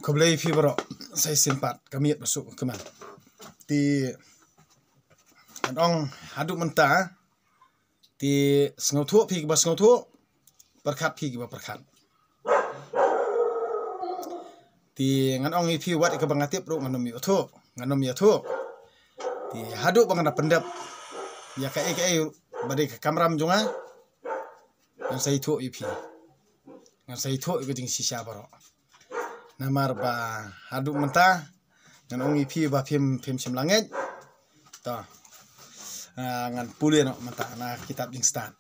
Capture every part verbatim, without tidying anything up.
Khublei phi baroh, sa shisien pat ka miet ba suk ka kmen. Te ngan ong haduh mynta, te sngewthuh phi kiba sngewthuh, pyrkhat phi kiba pyrkhat. Te ngan ong ïa phi wat ïa kaba nga tip ruh ngan ym ïathuh, ngan ym ïathuh. Te haduh ba ngan da pyndep ïa kaei kaei ba dei ka kamram jong nga, ngan sa ïathuh ïa phi. Ngan sa ïathuh ïa ka jingshisha baroh. Namar ba haduh mynta ngan ong ïa phi ba phim, phim shym la ngeit. To. Ah, ngan pule noh mynta na kitab Jingstad.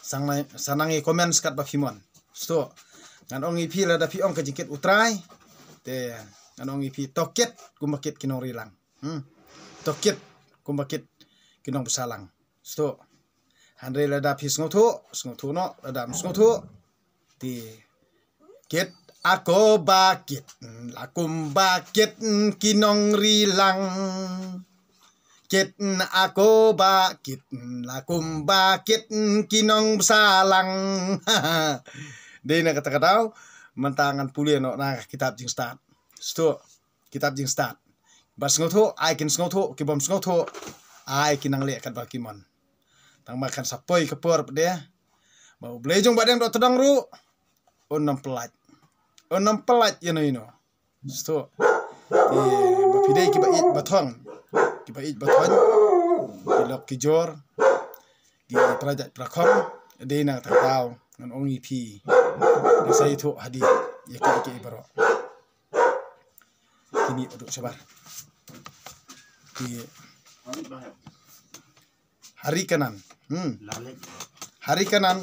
Sa nang, sa nang ïa comment katba phi mon. Sngewthuh. Ngan ong ïa phi lada phi ong ka jingkit U Trai, te ngan ong ïa phi to kit kumba kit ki nongri lang. Hmm. To kit kumba kit ki nongbsa lang. Sngewthuh. Hynrei lada phi sngewthuh, sngewthuh noh, lada ym sngewthuh, te kit ako ba kit, la kumba kit ki nongri lang. Kit ako ba kit, la kumba kit ki nongbsa lang. Dei na kata ka daw mynta ngan pule noh na kitab Jingstad. Sngewthuh. Kitab Jingstad. Ba sngewthuh ai kin sngewthuh, ki bym sngewthuh ai kin nang leh katba ki mon. Tang ba kan sa poi ka por pat de ba U Blei jong Bahdeng Dohtdong ruh un ym pyllait, un ym pyllait ïano ïano. Sngewthuh. Te ba phi dei kiba ïeit ba thong, kiba ïeit ba thong, ki lok ki jor, ki para jait para khong. Dei na kata ka daw ngan ong ïa phi, ngan sa ïathuh hadien ïa kiei kiei baroh. Kine ba duk shabar. Ki Hari Kanan. Hmm. Hari Kanan.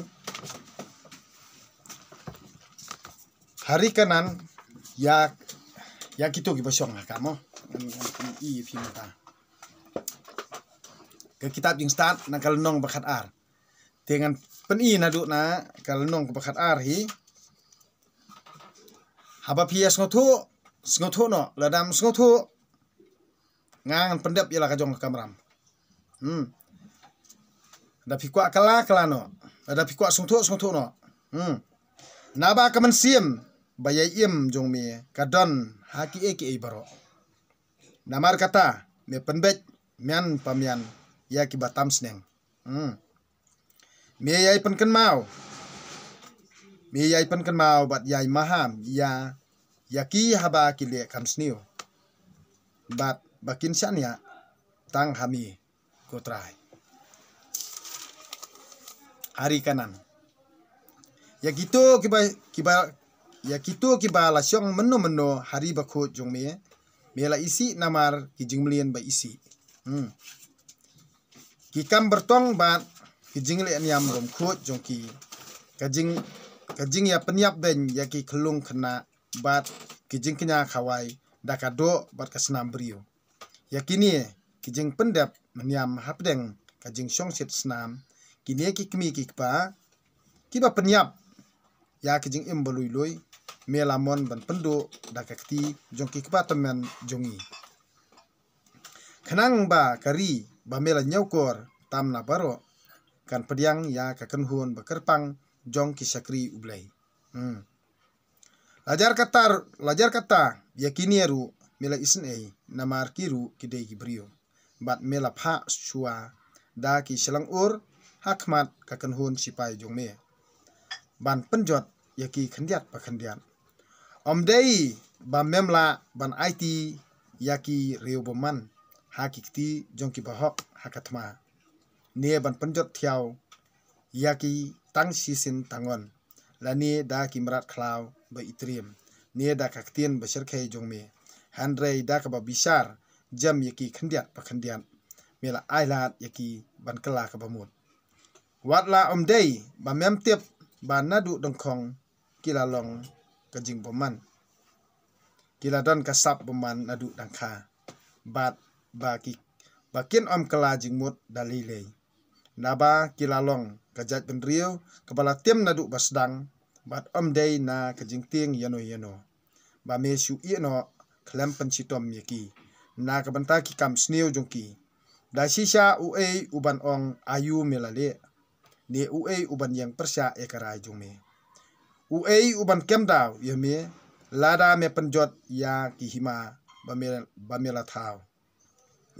Hari Kanan ïa, ïa kito kiba shong ha ka mo. Ngan, ngan pyni ïa phi mynta. Ka kitab Jingstad na ka lynnong ba khatar. Te ngan pyni naduh na ka lynnong ba khatar hi. Haba phi ïa sngewthuh, sngewthuh noh, lada ym sngewthuh, nga ngan pyndep ïa la ka jong ka kamram. Hmm. Lada phi kwah kylla, kylla noh. Lada phi kwah sngewthuh, sngewthuh noh. Hmm. Naba ka mynsiem ba ïai im jong me ka don ha kiei kiei baroh. Namar kata me pynbeit mian pa mian ïa kiba tam sneng. Hmm. Me ïai pynkynmaw. Me ïai pynkynmaw bad ïai maham ïa, ïa ki haba ki leh kam sniew. Bad ba kin shaniah tang ha me, ko Trai. Hari Kanan. Ïa kito kiba, kiba, ïa kito kiba la shong mynno mynno ha ri bakhuid jong me, me la isih namar ki jingmlien ba isih. Hmm. Ki kam byrtong bad ki jingleh niam bym khuid jong ki. Ka jing, ka jingïapynïap beiñ ïa ki khyllung khynnah bad ki jingkñia khawai da ka doh bad ka snam briew. Ïa kine ki jingpyndep niam hapdeng ka jingshongshit snam, kine ki kmie ki kpa kiba pynïap ïa ki jingim ba lui lui, me la mon ban pynduh da ka kti jong ki kpa tymmen jong ngi. Khnang ba ka ri ba me la ñiewkor tam na baroh kan pdiang ïa ka kynhun ba kyrpang jong ki shakri U Blei. Hmm. La jar kata, la jar kata ïa kine ruh me la isynei, namar ki ruh ki dei ki briew. Bad me la phah shuwa da ki shyllang'ur ha khmat ka kynhun sipai jong me ban pynjot ïa ki khyndiat pa khyndiat. Ym dei ba mem lah ban aiti ïa ki riew bymman ha ki kti jong ki bahok ha ka thma, ne ban pynjot thiaw ïa ki tang shisien tang on, lane da ki mrad khlaw ba itriem, ne da ka ktien ba shyrkhei jong me, hynrei da kaba bishar jem ïa ki khyndiat pa khyndiat, me la ailad ïa ki ban kylla kaba mut. Wat la ym dei ba mem tip ba naduh dyngkhong ki la long ka jingbymman, ki la don ka sap bymman naduh dang kha, bad ba ki, ba kin ym kylla jingmut da lei lei. Naba ki la long ka jaitbynriew kaba la tim naduh ba sdang, bad ym dei na ka jingtieng ïano ïano ba me shu ïeh noh khlem pynshitom ïa ki na ka bynta ki kam sniew jong ki. Da shisha uei u ban ong aïu me la leh, ne uei u ban ïeng pyrshah ïa ka rai jong me? Uei u ban kem daw ïa me? lada me pynjot ïa ki hima ba me, ba me la thaw?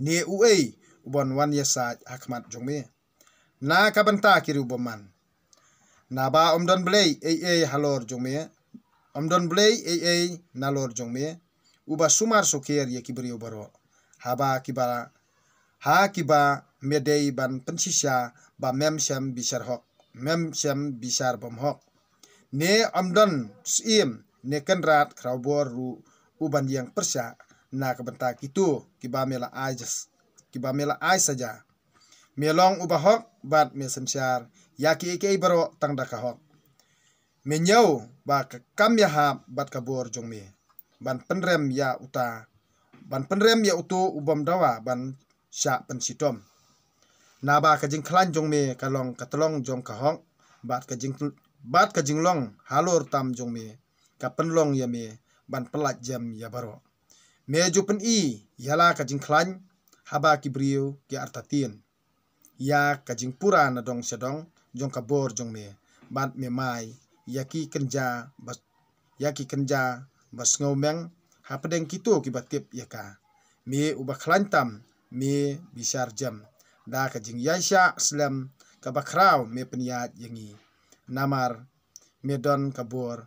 Ne uei u ban wan ïasaid ha khmat jong me na ka bynta ki riewbymman? Naba ym don blei ei ei halor jong me, ym don blei ei ei nalor jong me, uba sumar sukher ïa ki briew baroh, haba kiba, ha kiba me dei ban pynshisha ba mem shym bishar hok, mem shym bishar bymhok. Ne ym don syiem ne kynrad khrawbor ruh u ban ïeng pyrshah na ka bynta kito kiba me la ai jas-, kiba me la ai saja. Me long uba hok bad me synshar ïa kiei kiei baroh tang da ka hok. Me ñiew ba ka kam ïahap bad ka bor jong me ban pynrem ïa uta, ban pynrem ïa uto u bym dawa ban shah pynshitom. Naba ka jingkhlaiñ jong me ka long ka tlong jong ka hok, bad ka jing, bad ka jinglong halor tam jong me ka pynlong ïa me ban pyllait jem ïa baroh. Me ju pyni ïa la ka jingkhlaiñ haba ki briew ki artatien ïa ka jingpura na dong sha dong jong ka bor jong me, bad me mai ïa ki kynja ba, ïa ki kynja ba sngewmeng hapdeng kito kiba tip ïa ka. Me uba khlaiñ tam, me bishar jem da ka jingïaishah slem kaba khraw me pynïaid ïa ngi. Namar me don ka bor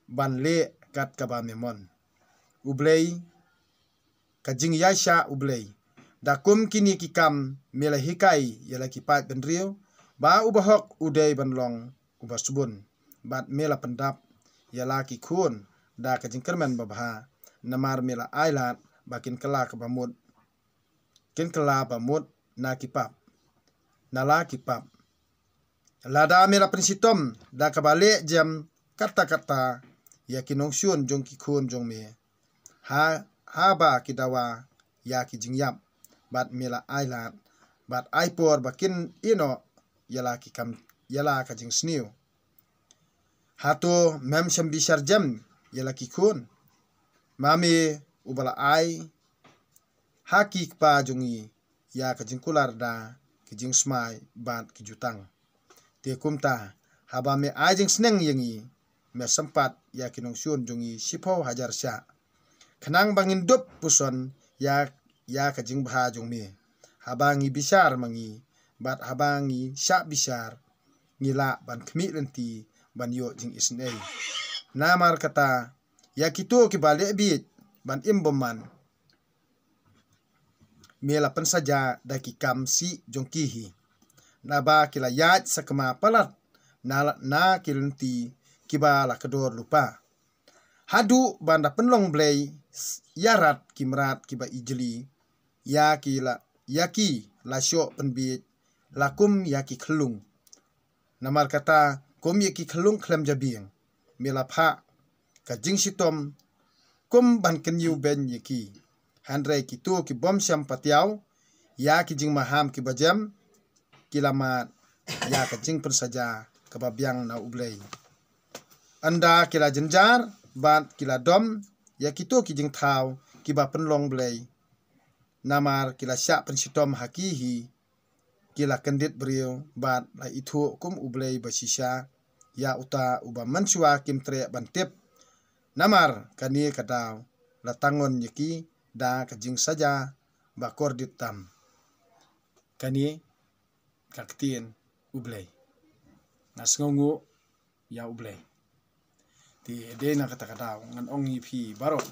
ban leh kat kaba me mon. U Blei, ka jingïaishah U Blei. Da kum kine ki kam me la hikai ïa la ki paid bynriew ba uba hok u dei ban long uba sbun, bad me la pyndap ïa la ki khun da ka jingkyrmen babha, namar me la ai lad ba kin kylla kaba mut, kin kylla ba mut na ki pap, na la ki pap. Lada me la pynshitom da kaba leh jem katta katta ïa ki nongshun jong ki khun jong me, ha, haba ki dawa ïa ki jingïap, bad me la ai lad bad ai por ba kin ïehnoh ïa la ki kam, ïa la ka jingsniew, hato mem shym bishar jem ïa la ki khun? Ma me uba la ai ha ki kpa jong ngi ïa ka jingkular da ki jingsmai bad ki jutang. Te kumta, haba me ai jingsneng ïa ngi, me sympat ïa ki nongshun jong ngi shiphew hajar shah, khnang ba ngin dup puson ïa, ïa ka jingbha jong me. Haba ngi bishar ma ngi, bad haba ngi shah bishar, ngi lah ban khmih lynti ban ïoh jingisynei. Namar kata, ïa kito kiba leh bieit ban im bymman, me la pynsaja da ki kam sih jong ki hi. Naba ki la ïaid sakma palat na, na ki lynti kiba la kdor lypa, haduh ban da pynlong blei ïa rat ki mrad kiba ijli. Ïa ki la, ïa ki la shoh pynbieit la kum ïa ki khyllung. Namar kata, kum ïa ki khyllung khlem jabieng, me la phah ka jingshitom kum ban kyniewbeiñ ïa ki. Hynrei kito ki bym shym patiaw ïa ki jingmaham kiba jem, ki la mad ïa ka jingpynsaja kaba biang na U Blei. Ynda ki la jynjar bad ki la dom ïa kito ki jingthaw kiba pynlong blei, namar ki la shah pynshitom ha ki hi, ki la kyndit briew bad la ithuh kum U Blei ba shisha ïa uta uba mynshuwa kim treh ban tip. Namar kane ka daw la tangon ïa ki da ka jingsaja ba kordit tam. Kane ka ktien U Blei. Nga sngewnguh ïa U Blei. Te dei na kata ka daw ngan ong ïa phi baroh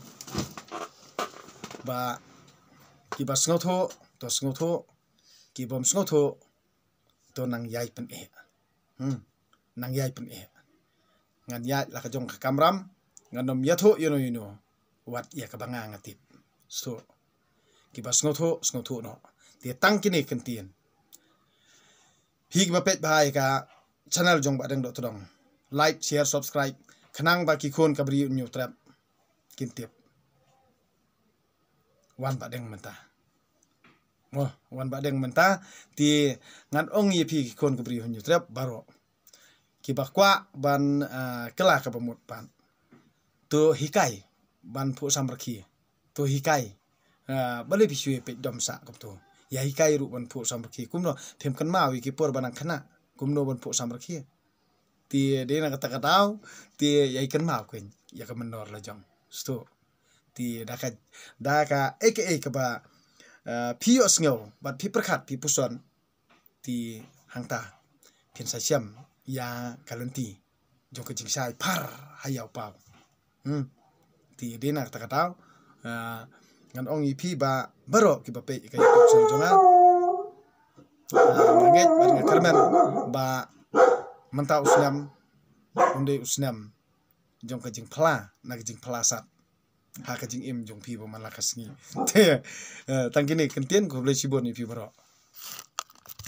ba kiba sngewthuh to sngewthuh, ki bym sngewthuh to nang ïai pyneh. Hmm. Nang ïai pyneh. Ngan ïaid la ka jong ka kamram, ngan ym ïathuh ïano ïano wat ïa kaba nga nga tip. So kiba sngewthuh sngewthuh noh. Te tang kine kyntien. Phi kiba peit bha ïa ka channel jong Bah Deng Dohtdong, like, share, subscribe, khnang ba ki khun ka Bri U Hynñiewtrep kin tip. Wan Bah Deng mynta. Mo, wan Bah Deng mynta, te ngan ong ïa phi ki khun ka Bri U Hynñiewtrep baroh, kiba kwah ban, ah, kylla kaba mut pat, to hikai ban phuh samrkhie. To hikai. Ah, balei phi shu peit dom sah kumto? Ïa hikai ruh ban phuh samrkhie. Kumno, phim kynmaw ïa ki por ba nang khynnah kumno ban phuh samrkhie? Te dei na kata ka daw, te ïai kynmaw keiñ ïa ka mynnor la jong. Sdang. Te da ka, da ka, eh, ka, eh, kaba, eh, phi ïohsngew bad phi pyrkhat, phi puson. Te hangta phin sa shem ïa ka lynti jong ka jingshai phar ha ïa u Paw. Hmm. Te dei na kata ka daw, ah, ngan ong ïa phi ba baroh kiba peit ka YouTube channel jong nga. Ah, nga ngeit bad nga kyrmen ba mynta u snem un dei u snem jong ka jingphla, na ka jingphla sat ha ka jingim jong phi ba man la ka sngi. Te, eh, tang kine kyntien, khublei shibun ïa phi baroh.